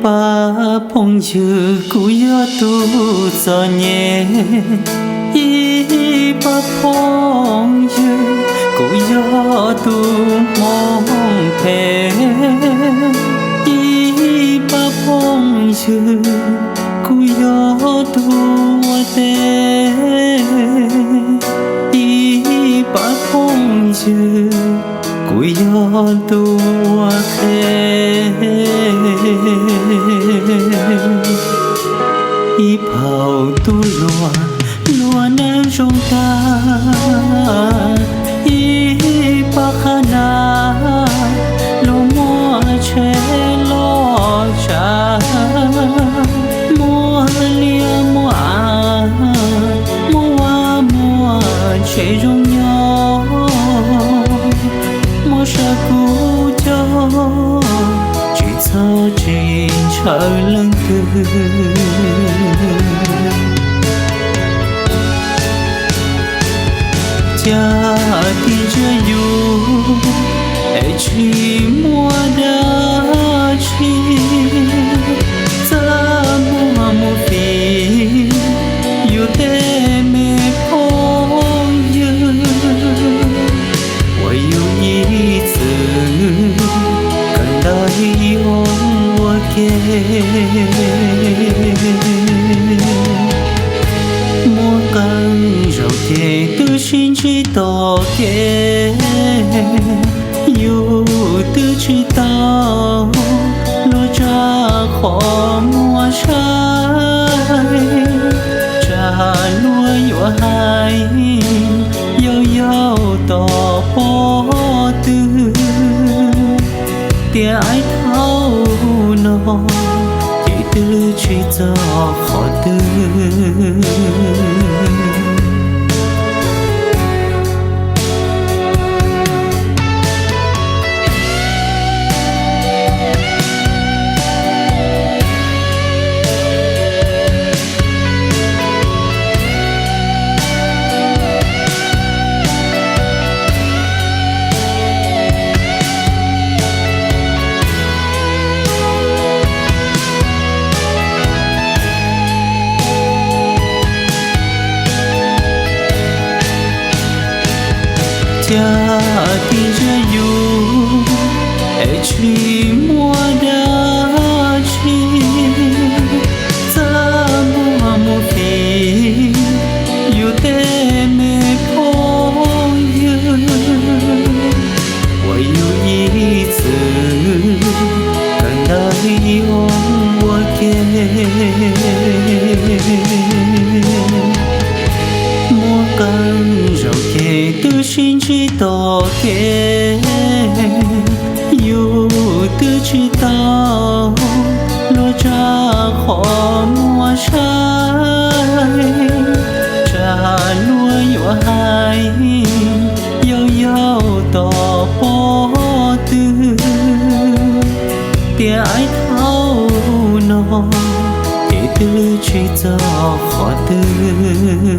Pab phooj ywg, kuv yog tus txom nyem. Ib pab phooj ywg, kuv yog tus hmoov phem. Ib pab phooj ywg, kuv yog tus ua teb. Ib pab phooj ywg, kuv yog tus ua qhev. Ib phaum tub hluas, luag neej zoo tag. Ib pab qhab nab, luag muaj tsheb loj tsawv, muaj liaj muaj av, muaj vaj muaj tsev zoo nyob, muab saib kuv coj, tsis txhob tsis ntshaw leej twg. Cas tig ntsia yus es tsis muaj dab tsi, txaj muag mus fiv yus tej me phooj ywg uas yus ib txwm kawm ntawv ib hoob ua ke. Muaj qee zaus ces twb sib ntsib tom kev, yus twb tsis tau luag tsa qhov muag saib, tsam luag yuav hais yau yau tom pob tw tias aib thaum no ces twb tsis txog qhov twg. Cas tig ntsia yus es tsis muaj dab tsi, txaj muag mus fiv yus tej me phooj ywg uas yus ib txwm kawm ntawv ib hoob ua ke. Muaj qee zaus ces twb sib ntsib tom kev, yus twb tsis tau luag tsa qhov muag saib, tsam luag yuav hais yau yau tom pob tw tias aib thaum no ces twb tsis txog qhov twg.